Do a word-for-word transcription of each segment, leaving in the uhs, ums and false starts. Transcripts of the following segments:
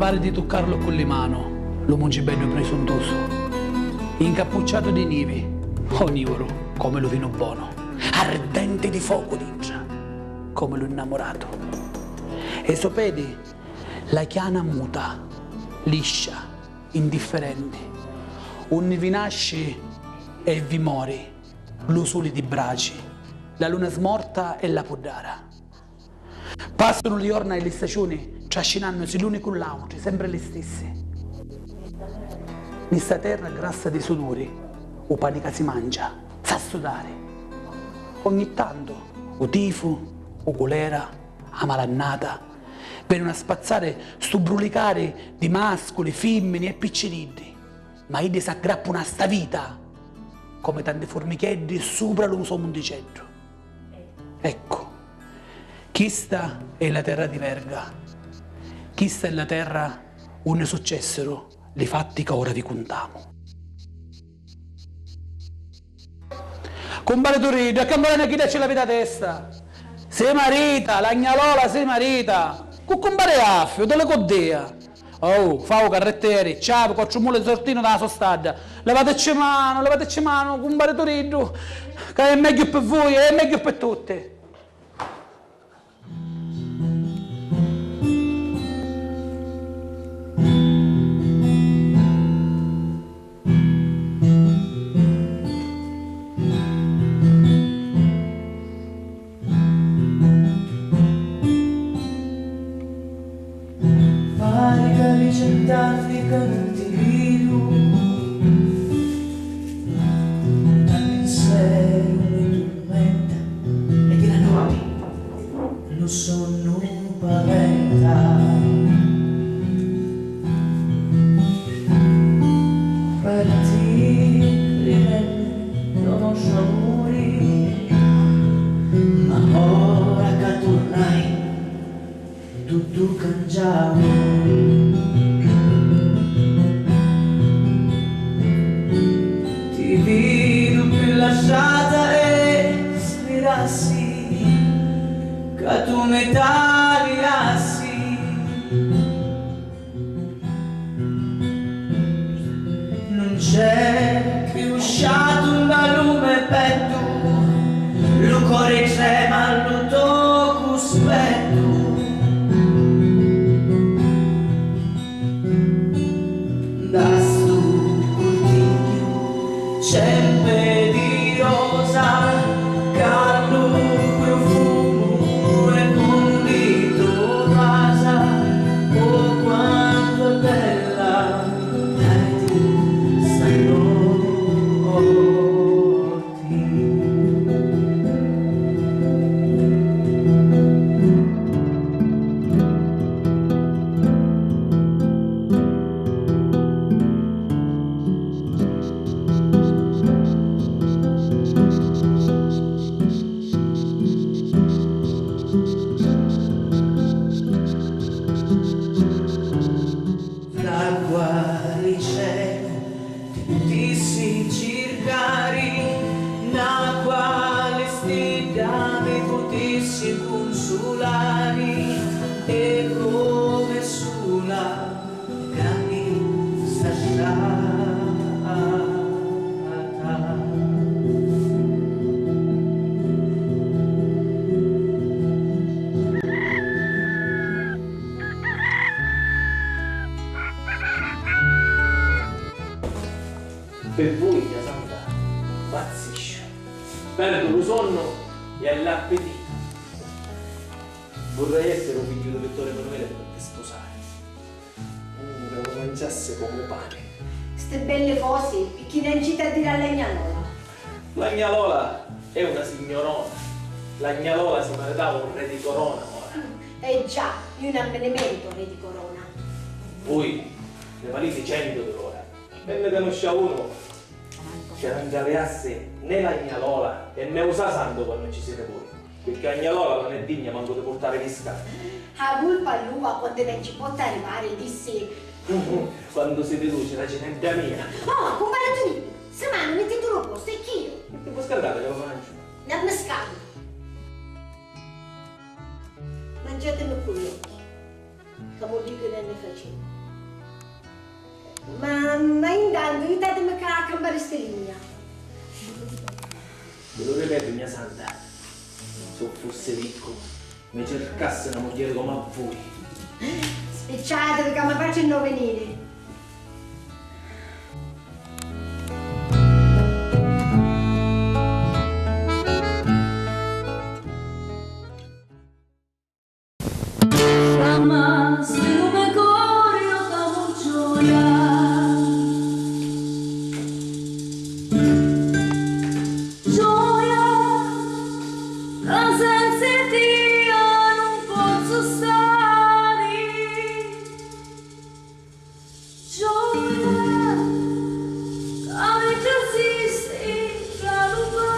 Pari di tuccarlu cu li manu, lu mungibeddu prisuntusu, incappucciatu di nivi, o niuru comu lu vinu bonu, ardenti di focu dintra, comu lu nnamuratu. E so pedi, la chiana muta, liscia, indifferenti, unni vi nasci e vi mori lu suli di braci, la luna smorta e la puddara. Passunu li jorna e li staciuni, trascinannusi l'uni cu l'autri, sempri li stissi. Ni sta terra grassa di suduri, u pani ca si mangia, s'ha sudari. Ogni tantu, u tifu, u culera, a malannata, venunu a spazzari stu brulicari di masculi, fimmini e picciriddi, ma iddi s'aggrappunu a sta vita comu tanti furmicheddi supra lu so munticeddu. Eccu, chista è la terra di Verga, chista è la terra unni successiru li fatti ca ora vi cuntamu. Cumpari Turiddu, e ca ancora ne chidda ci l'aviti a testa? Si marita, la gnalola si marita! Cu cumpari Affiu, di li cuddia! Oh, fa u carritteri, ciavi, quattru muli sortinu da la so stadda! Levateci manu, levateci manu, cumpari Turiddu, ca è megghiu pi vui, è megghiu pi tutti! Pari ca di cent'anni ca nun ti vidu, nta pinseru mi turmenta e di la notti lu sonnu paventa. Partii pri menti lu nostru amuri, ma ora ca turnai tuttu cangiau. Ti vidu pi la strata e spirassi ca tu mi taliassi. Nun c'è cchiù sciatu nta lu me pettu, lu cori trema a lu to cuspettu. Nta stu curtigghiu c'è un pedi rosa, ca lu prufumu è comu li to vasa, o quantu è bella, dai ti sta notti. Nta quali celu ti putissi circari, nta quali stidda mi putissi cunsulari, e comu è sula ca mi sta strata. Pi vui, tia Santa, mpazzisciu, perdu lu sonnu e l'appititu. Vurrei essiri u figghiu di Vittorio Emanuele pi ti spusari. Mm, ca lu manciassi comu pani. Sti belli cosi, picchì nen ci t'ha diri a la gnalola? La gnalola è una signorona. La gnalola si maritava un re di corona, ora. Mm, eh già, iu nn'amminimentu re di corona. Vui ne valiti centu di l'ora. E nni canuscia unu ca nun caliassi né la gnalola e né u sa santu quannu ci siti vui, picchì a gnalola non è digna mancu di purtari visca. A culpa allua quantu nen ci potti arrivari, dissi. Quantu siti duci, racinedda mia. Oh, cumpari Tuni, si manu, mittiti lu postu, e chi iu? E ti fu scaldata ca lu manciu. Nn'ammiscatu. Manciatimi cu l'occhi, ca mu dicu nen ni facemu. Mi circassi na mugghieri comu a vui. Spicciatevi ca mi facinu veniri. Chiamasti lu me cori o t'amu gioia. Gioia, ca senza tia nun pozzu stari. Gioia, ca mi trasisti ntra lu cori.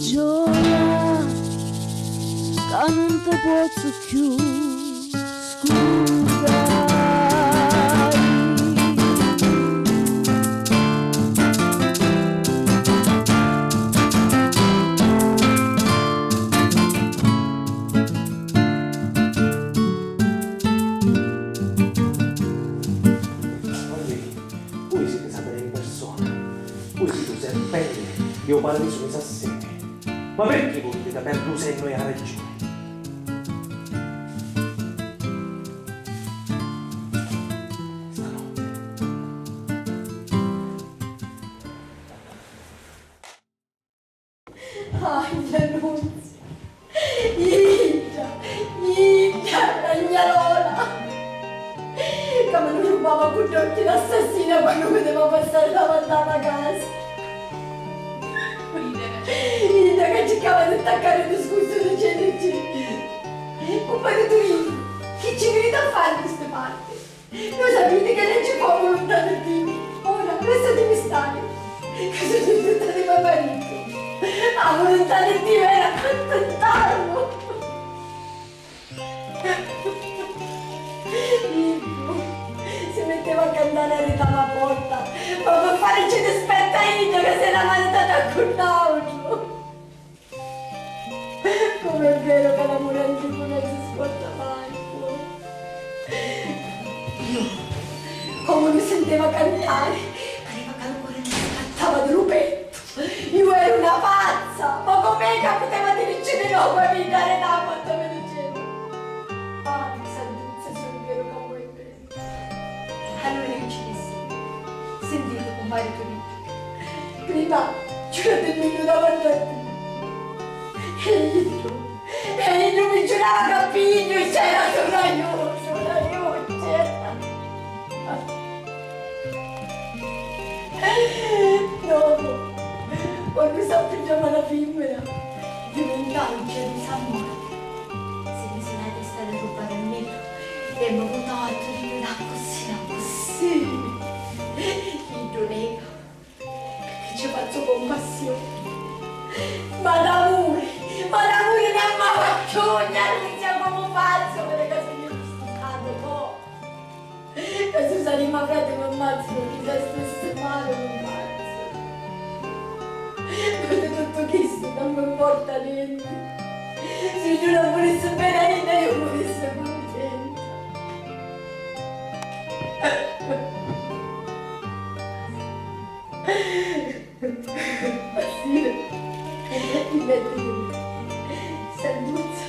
Gioia, ca nun ti pozzu cchiù scurdari. Voi siti Satana in persona, voi siti u serpenti e u paradisu mi s'assemi. Ma pirchì vuliti ca perdu u sennu e a ragiuni? Stanotti. Ahi, Nunzia! Idda, idda, la gna Lola! Ca mi lu rubava cu d'occhi l'assassina quannu mi deva passari davanti a la casa! Idda ca circava di taccari u discursu dicennuci: Cumpari Turiddu, chi ci viniti a fari di sti parti? Lu sapiti ca nun ci fa a vuluntà di Diu. Ora, lassatimi stari, ca sugnu tutta di me maritu. A vuluntà di Diu era accuntintàrmu. Iddu si mitteva a cantari arit'â porta, ma pi farici dispettu a idda ca s'era maritata cu n'àutru. Com'è veru ca l'amuri anticu non si scorda mai, poi. Iu, comu lu sinteva cantari, pareva ca lu cori mi scattava di lu pettu. Iu eru na pazza, ma com'è ca puteva dirici di no quannu mi dari na quantu mi diceva: Ah, Santuzza, si è veru ca vuoi beni. Allura iu ci dissi: Sintiti, cumpari Turiddu, prima giuratimillu davanti a Diu. E iddu, e iddu mi giurava ca pi iddu c'era sulu iu, sulu iu c'era. Dopu, quannu s'appigghiava la fimmina, divintau Gerusalemme. Si misi la testa di lu parannitu e mi vutau a Turiddu d'accussì, d'accussì. Iddu nega, pirchì ci fazzu cumpassioni. Ma d'amuri, ma d'amuri non m'amacchiugna, Nunzia, comu fazzu, vidi ca sugnu stu statu, po'. Ca si u Salima frati m'ammazza, chi sia stissi mali m'ammazza. Ma di tuttu chistu non mi importa nenti. Si iu non vulissi beni a idda, iu murissi cuntenta. Sì, ti metti, Santuzza,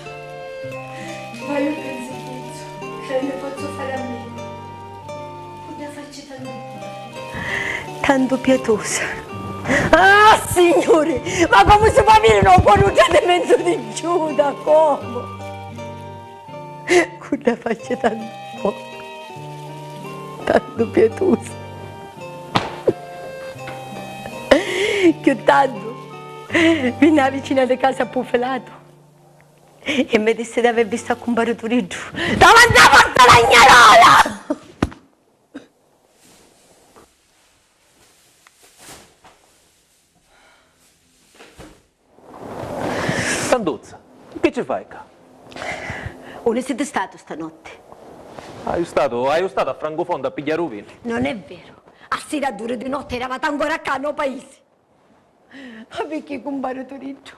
ma iu pensu chizzu ca ne pozzu fari a menu. Cu dda facci tantu, tantu pietosa. Ah, Signuri, ma comu si pò aviri un cuori un tradimentu di Giuda, comu? Cu dda facci tantu pocu, tantu pietusa. Cchiù tantu, vinni a vicina di casa a Pufilatu e mi dissi d'avè vistu a cumpari Turiddu davanti a porta la gna Lola! Santuzza, chi ci fai ccà? Unni siti statu stanotti? Haiu statu, haiu statu a Francufontu a pigghiari u vinu. Non è vero. A sira a duri di notti eravati ancora ccà nô paisi. Ma picchì, cumpari Turiddu?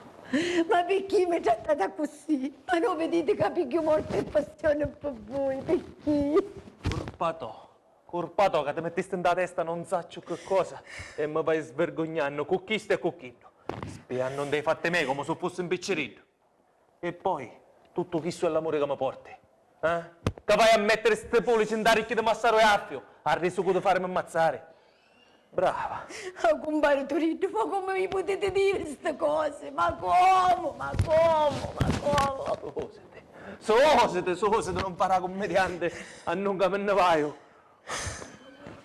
Ma picchì mi trattati accussì? Ma non viditi ca pigghiu morti e passioni pi vui? Picchì? Curpa to, curpa to ca ti mittisti nta testa non sacciu chi cosa e mi vai svirgugnannu cu chistu e cu chiddu. Spiannu nta i fatti mei comu su fussi un picciriddu. E poi, tuttu chistu è l'amuri ca mi porti? Eh? Ca vai a mettiri sti pulici nta ricchi di massaru e affiu, a risucu di farimi ammazzari? Brava! Oh, cumpari Turiddu, ma comu mi putiti diri sti cosi? Ma comu? Ma comu? Ma comu? Susiti, susiti, susiti, non fari a cummedianti, annunca mi nni vaiu.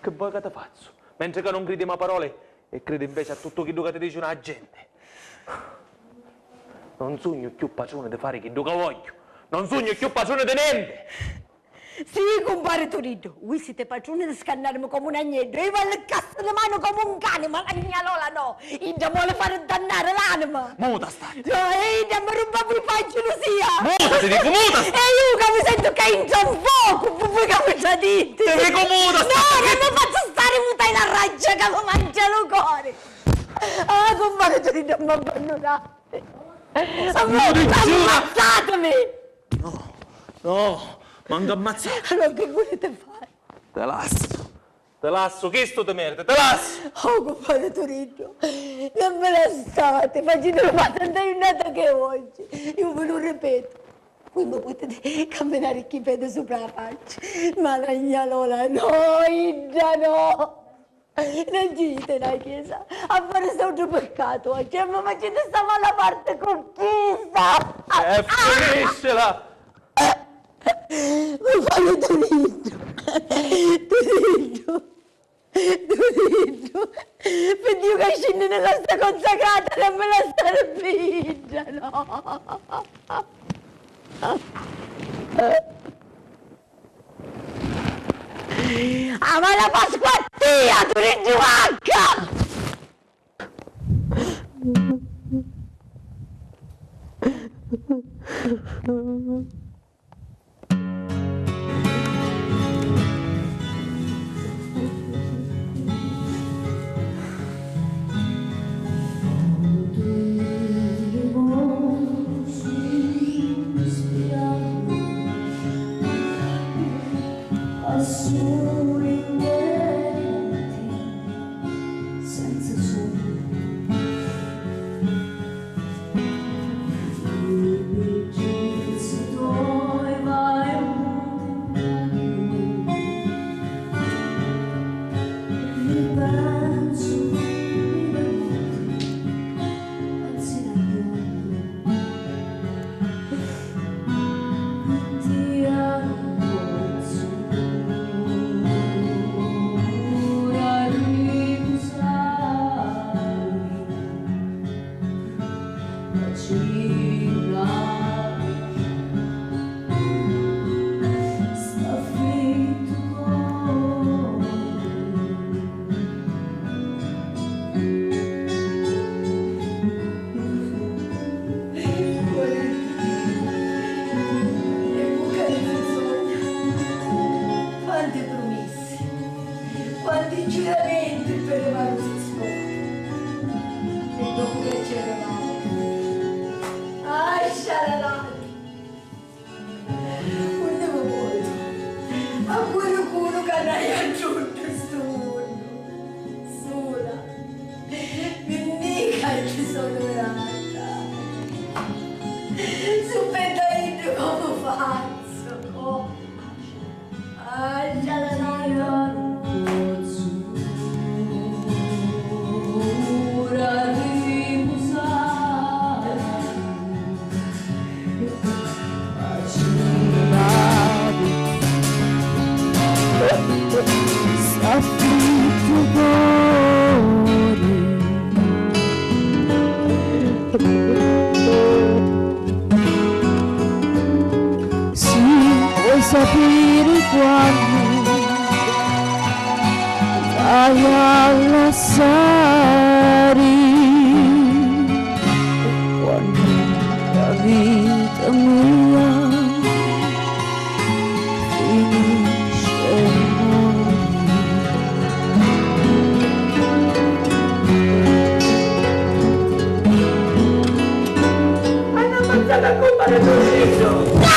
Chi voi ca ti fazzu? Mentri ca non cridi a ma paroli e cridi inveci a tuttu chiddu ca ti dicinu a genti. Non sugnu cchiù patruni di fari chiddu ca vogghiu. Non sugnu cchiù patruni di nenti. Sì, cumpari Turiddu, vui siti patruni di scannarimi comu un agneddu e iu alliccassi li manu comu un cani, ma la gna Lola no, idda mi voli fari dannari l'anima. Muta stati. No, e idda mi rumpi i faggi, Lucia. Muta, ti dicu, muta stati. E iu ca mi sentu ca intra un focu, pi vui ca mi traditi. Ti dicu, muta stati. No, non mi fazzu stari muta in arraggia ca mi mangia lu cori. Ah, cumpari Turiddu, non m'abbannunati. Ammazzatimi! No, no, mancu ammazzari. Allora chi vuliti fari? Ti lassu, ti lassu, chistu ti meriti, ti lassu! Oh, cumpari Turiddu, non mi lassati, faciti lu matandai nata che oggi, iu vi lu ripetu, vui mi putiti caminari chi pedi supra la facci, ma la gna Lola no, idda no! Non ci jiti nta chiesa a fari st'autru piccatu, oggi, e mi faciti sta mala parti cu chista! E finiscila! Cumpari Turiddu! Turiddu! Turiddu! Pi Diu ca scinni nella sta consacrata, non mi lassari pi idda, no! Ah, ma la Pasqua a tia, Turiddu vacca! Quanti prumissi, quanti giuramenti pi li maru si scotti, e dopu ca ci arrivai, ah, sciaralati! Unni mi portu? A qualcunu ca n'haiu aggiuntu stu munnu, sula, pi nica ci sonu nata. Su penta iddu comu fazzu? Comu? Si voi sapiri quannu t'haiu a lassari, quannu la vita mia finisci e mori. Hannu ammazzatu a cumpari Turiddu! No,